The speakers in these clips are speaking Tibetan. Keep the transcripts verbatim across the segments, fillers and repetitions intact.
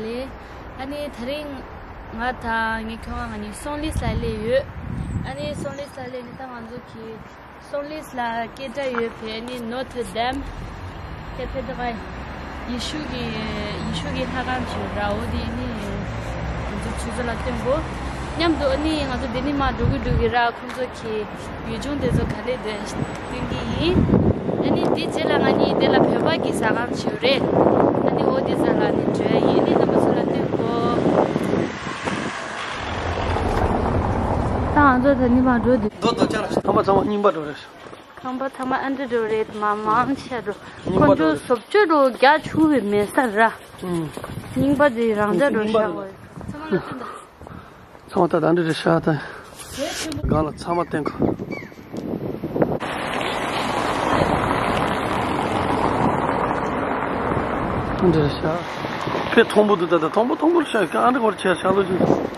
ལེ། ཨ་ནི་དེ་རིང་ང་དང་ངའི་ཁྱོ་ག་ང་གཉིས་སོང་ལི་སི་ལ་སླེབས་ཡོད། ཨ་ནི་སོང་ལི་སི་ལ་སླེབས་ནས་ད་ང་ཚོ་གི་སོང་ལི་སི་ལ་སྐད་གྲགས་ཡོད་པའི་ཨ་ནི་ནོ་ཐེར་དཱམ་དེ་ཕེབས་འདུག་ག། ཡེ་ཤུ་གི་ཡེ་ཤུ་གི་ལྷ་ཁང་ཅིག་ཡོད་ར། འོ་དེ་ཨ་ནི་ང་ཚོ་ཆུ་ཚོད་ལ་སྟོན་དགོས། མཉམ་དུ་ཨ་ནི་ང་ཚོ་འདི་ནས་མར་འགྲོ་གི་འགྲོ་གི་ར། ཁོང་ཚོ་གི་ཡུལ་ལྗོངས་དེ་ཚོ་ག་ལེར་འདུག་སྟོན་གྱི་ཡིན། ཨ་ནི་དེ་རྗེས་ལ་ང་གཉིས་དེ་ལ་བོད་པ་གི་ཟ་ཁང་ཅིག་ཡོད་རེད། ཨ་ནི་འོ་དེ་ཟ་ལ་ནི་འགྲོ་ཡ་ཡིན། ཨ་ནི་རྣམ་པ་ཚོ་ལ་སྟོན་གོ། ད་ང་ཚོ་དེ་ནས་མར་འགྲོ་དུས། རྡོ་རྡོ་ཅག་ལ་ཁང་པ་ཚང་མ་རྙིང་པ་འགྲོ་རེད། ཁང་པ་ཚང་མ་ཨ་འདྲ་འགྲོ་རེད། མ་མང་ཆེ་འགྲོ། རྙིང་པ་ཁོང་ཚོ་འགྲོ་རེད། བཟོ་བཅོས་འགྲོ་རྒྱག་ཆུ་བའི་མེད་ས་ར། ཨུམ། རྙིང་པ་དེ་རང་འཇགས་འགྲོ་རྙིང་པ་ཤག་འགྲོ་རེད། ཚང་མ་ལ་སྟོན་དང་། ཚང་མ་ད་ད་འདྲ་རེད་ཤག་ད། སྒང་ལ་ཚང་མ་བསྟན་ཁོ། འདྲ་རེད་ཤག་དཔེ་མཐོན་པོ་འདུག་ད་ད་མཐོན་པོ་མཐོན་པོ་རེད་ཤག་ཨ་འདྲ་སྐོར་བྱས་ཤག་ལོ་ཅིག་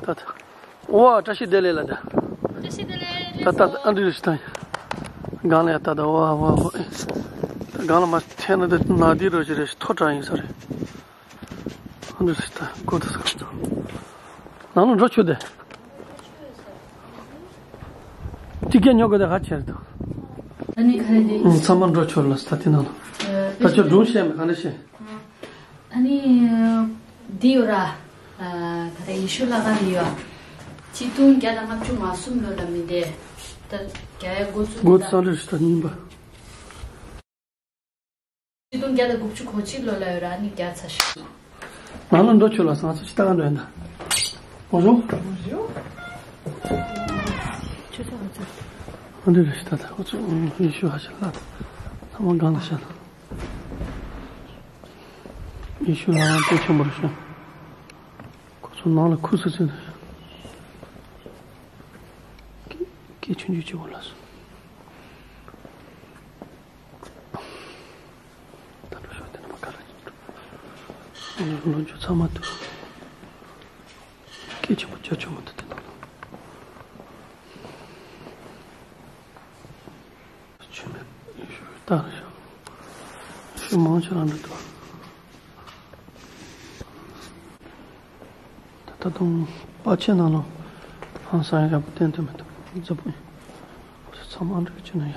ད་ད། ཨོ་བཀྲ་ཤིས་བདེ་ལེགས་ལ་ད། བཀྲ་ཤིས་བདེ་ལེགས། ད་ད་ཨ་འདྲི་རེ་ཞིག་ད། སྒང་ལ་ཡ་ད་ད་ཨོ་ཨོ་ཨོ། ད་སྒང་ལ་མ་ཐེན་ན་ད་ན་དེ་རོ་ཞིག་རེ་ཞིག་ཐོ་དྲག་ཡིན་ས་རེད། ཨ་འདྲི་རེ་ཞིག་ད་གོ་ད་ས་ཁ་ཚང་། ནང་ལ་འགྲོ་ཆོག་དེ། ཅི་སྐད་ཉོ་དགོས་དེ་ཧ་ཆེར་དང་། ཨ་ནི་ག་རེ་དེ། ཚང་མ་འགྲོ་ཆོག་ལ་ས་ད་དེ་ནང་ལ། ད་ཁྱོད་སྒྲུང་བཤད་མེད་ག་འདྲ་བཤད། ཨ་ནི། འདི་ཡོད་ར། ཨ། ད་ལྟ་ཡེ་ཤུ་ལྷ་ཁང་འདི་ཡོད། ཆིག་སྟོང་བརྒྱ་དང་ལྔ་བཅུ་ང་གསུམ་ལོ་ལ་མི་དེ། ད་རྒྱ་ཡ་འགོ་ཚུགས། འགོ་ཚུགས་རེད་ད་རྙིང་པ། ཆིག་སྟོང་བརྒྱ་དང་དགུ་བཅུ་གོ་གཅིག་ལོ་ལ་ཡོད་ར། ཨ་ནི་བརྒྱ་ཚར་ཤག་ང་ལ་འགྲོ་ཆོག་ལ་སང་ཚོ་ཅི་ལྟ་ག་འགྲོ་ཡིན་ད། འོ་རོ། ཆུ་ཚོད་ལ་ཚར། ཨ་འདི་རེད་ད་ད་འོ་ཚོ་ཡེ་ཤུ་ཧ་ཤ་ལ་ད་ཚང་མ་སྒང་ལ་ཤ་ལ། ཡེ་ཤུ་ལྷ་ཁང་དཔེ་ཆེན་པོ་རེད་ཤག་ཁོ་ཚོ་ནང་ལ་ཁུ་སུ་ཚོད་རེད་ཤག་སྐད་ཆུང་ཆུང་བྱེད་དགོས་ལ་སོང་། ད་འགྲོ་ཤོག་དེ་ནས་མ་ག་ར་ཅིག་འགྲོ། ལོ་རྒྱུས་ཚང་མ་འདུག་སྐད་ཆེན་པོ་རྒྱ་ཆེན་པོ་འདུག་དེ་ནང་ལ། ད་ཞུ་མང་ཆེ་རང་འདུག་ད་ད་དུང་པ་ཆེ་ནང་ལོ་ཧང་སང་ཡག་པོ་བསྟན་དུ་མི་འདུག་རྫི་པོ་ཡིན། ཚང་མ་འགྲིག་ཆེ་ན་ཡ་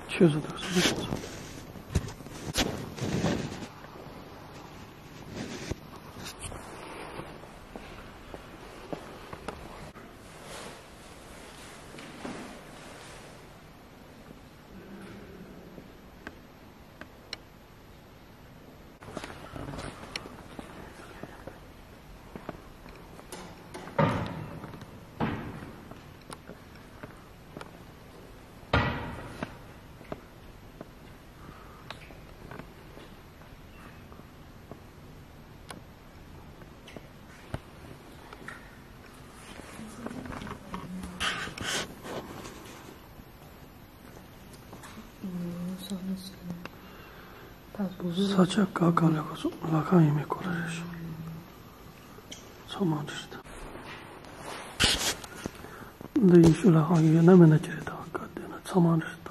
ཆོས་བཟོ་འདུག་ཟེར་གྱི་སོང་། ས་ཆ་ག་ག་ལ་གོ་སོང་ལ་ཁང་ཡིན་མིན་སྐོར་རེ་ཞུ། ཚང་མ་འདྲི་ད། འདི་ཡིན་ཤུ་ལ་ཁང་ཡོད་ན་མེད་ན་ཅི་རེད་ད། ག་དེ་ན་ཚང་མ་འདྲི་ད།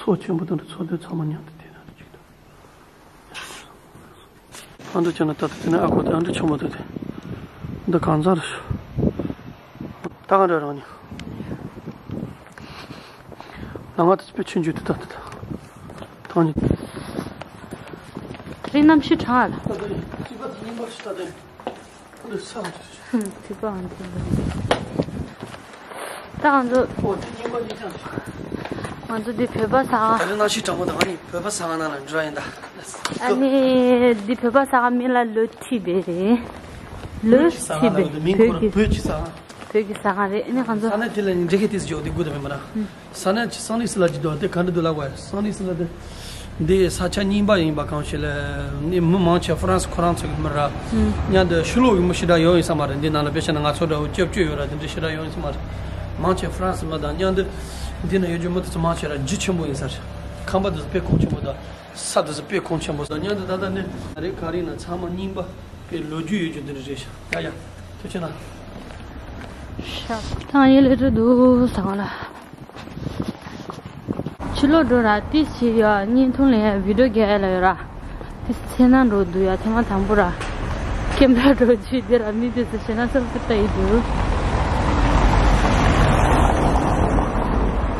ཚོགས་ཆེན་པོ་དང་ཚོགས་སྡེ་ཚང་མ་མཉམ་དུ་བསྡད་ན་གཅིག་ཏུ། ཨ་འདྲ་བྱས་ན་ད་ལྟ་དེ་ནས་ཨ་ཁུ་དེ་ཨ་འདྲ་ཆེན་པོ་འདུག་སྟེ། འདི་གང་ཚར་ཞུ། ད་གང་འདྲ་རང་ཉིད། ལ་ང་དེ་དཔེ་ཆུང་ཆུང་དེ་ད་དེ་ད། ཐང་ཉིད། རི་གནམ་གཤིས་གྲང་ཨ་ལ། ད་དེ་ཅི་པ་དེ་ཉིན་པ་ཞིག་ད་དེ། འདི་ས་ཧུམ། ཐིགས་པའང་ཐིགས་པ། ད་ང་ཚོ། ཨོ་དེ་ཉིན་པ་ཉིན་ཅང་། ང་ཚོ་འདི་བོད་པ་ཟ་ཁང་། ད་རེས་གནམ་གཤིས་གྲང་མོ་དང་ཨ་ནི་བོད་པ་ཟ་ཁང་ནང་ལ་འགྲོ་ཡིན་ད། ཨ་ནི་འདི་བོད་པ་ཟ་ཁང་མིང་ལ་ལོ་ཐི་བེ་རེད། ལོ་ཐི་བེ། བོད་ཀྱི་ཟ་ཁང་ལ་བོད་ཀྱི་ཟ་ཁང་། བོད་ཀྱི་ཟ་ཁང་རེད། ཨ་ནི་ང་ཚོ། ས་གནས་དེ་ལ་འགྲེལ་བཤད་ཏིས་འཇོག་དེ་དགོས་དེ་མེད་མ་ར། ས་གནས་ཀྱི་སང་ལི་སི་ལ་ཅི་འདུག་དེ་ག་འདྲ་འདུག་ལབ་པ། སང་ལི་སི་ལ་དེ། འདི་ས་ཆ་རྙིང་པ་ཡིན་པ་གང་ཞིག་ལ་ནི་མི་མང་ཆེ་ཧྥ་རན་སི་ཁོ་རང་ཚོ་གི་མི་ར། མཉམ་དུ་ཕྱི་ལོགས་ཀྱི་མི་ཞེ་དྲག་ཡོང་ཡིན་ས་མ་རེད། འདི་ནང་ལ་དཔེ་བྱས་ན་ང་ཚོ་འདྲ་བོ་སྐྱབས་བཅོལ་ཡོད་ར། དེ་འདྲ་ཞེ་དྲག་ཡོང་ཡིན་ས་མ་རེད། མང་ཆེ་ཧྥ་རན་སི་མི་དང་མཉམ་དུ་འདི་ན་ཡོད་རྒྱུ་མི་དེ་ཚོ་མང་ཆེ་ར་རྒྱུ་ཆེན་པོ་ཡིན་ས་རེད། ཁང་པ་དེ་ཚོ་དཔེ་གོང་ཆེན་པོ་དང་ས་དེ་ཚོ་དཔེ་གོང་ཆེན་པོ་དང་མཉམ་དུ་ད་ལྟ་ནི་རེད་ག་རེ་ཡིན་ན་ཚང་མ་རྙིང་པ། དཔེ་ལོ་རྒྱུས་ཡོད་རྒྱུ་འདི་འདྲ་རེད་ཤག་ཡ་ཡ། ཐུགས་རྗེ་ཆེ་གནང་། ཤག་ཐང་ཡེ་ལེ་ཏྲ་འདུག་ཟེར་ག་ལ། ཕྱི་ལོགས་འགྲོ་ར་ཏི་ཞིག་ཡ་བརྙན་ཐུང་ལ་ཡ་བི་ཌིའོ་རྒྱག་ཡ་ལ་ཡོད་ར། ཏི་ཚེ་ན་འགྲོ་འདུག་ཡ་ཐེངས་མ་དང་པོ་ར། ཀེམ་ར་འགྲོ་རྒྱུ་དེ་ར་མི་དེ་ཚོ་ཞེ་ན་སོབ་སོབ་ལྟ་ཡི་འདུག་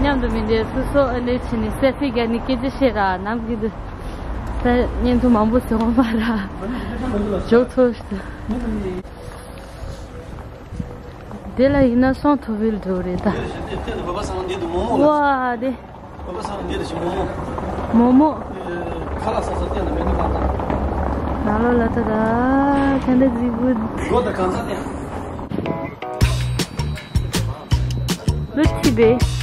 མཉམ་དུ་མི་འདྲ་སོ་སོ་ཨ་ནེ་ཕྱི་ནས་སེ་སེ་རྒྱག་ནས་སྐད་ཆ་བཤད་ར་ནམ་གི་འདུག་ད་བརྙན་ཐུང་མང་པོ་བཟོས་འོང་མ་ར། འཇོག་ཐུབ་ཤི། དེ་ལ་ཡིན་ན་སོང་ཐུབ་བིལ་འགྲོ་རེད་ད། དེ་ལ་བཞིན་དེ་བོད་པ་ཚང་འདི་དུ་མོག་མོག་ལ། ཝ་དེ། བོད་པ་ཚང་འདི་ལ་བཞིན་མོག་མོག་མོག་མོག་ཁ་ལག་ས་ས་བསྟན་ན་མེད་ནི་མ་ད། ནང་ལོགས་ལ་ད་ད་ཁ་འདྲ་རྫིག་པོ། སྒོ་ད་གང་ས་བསྟན། ལུ་ཐི་བེ།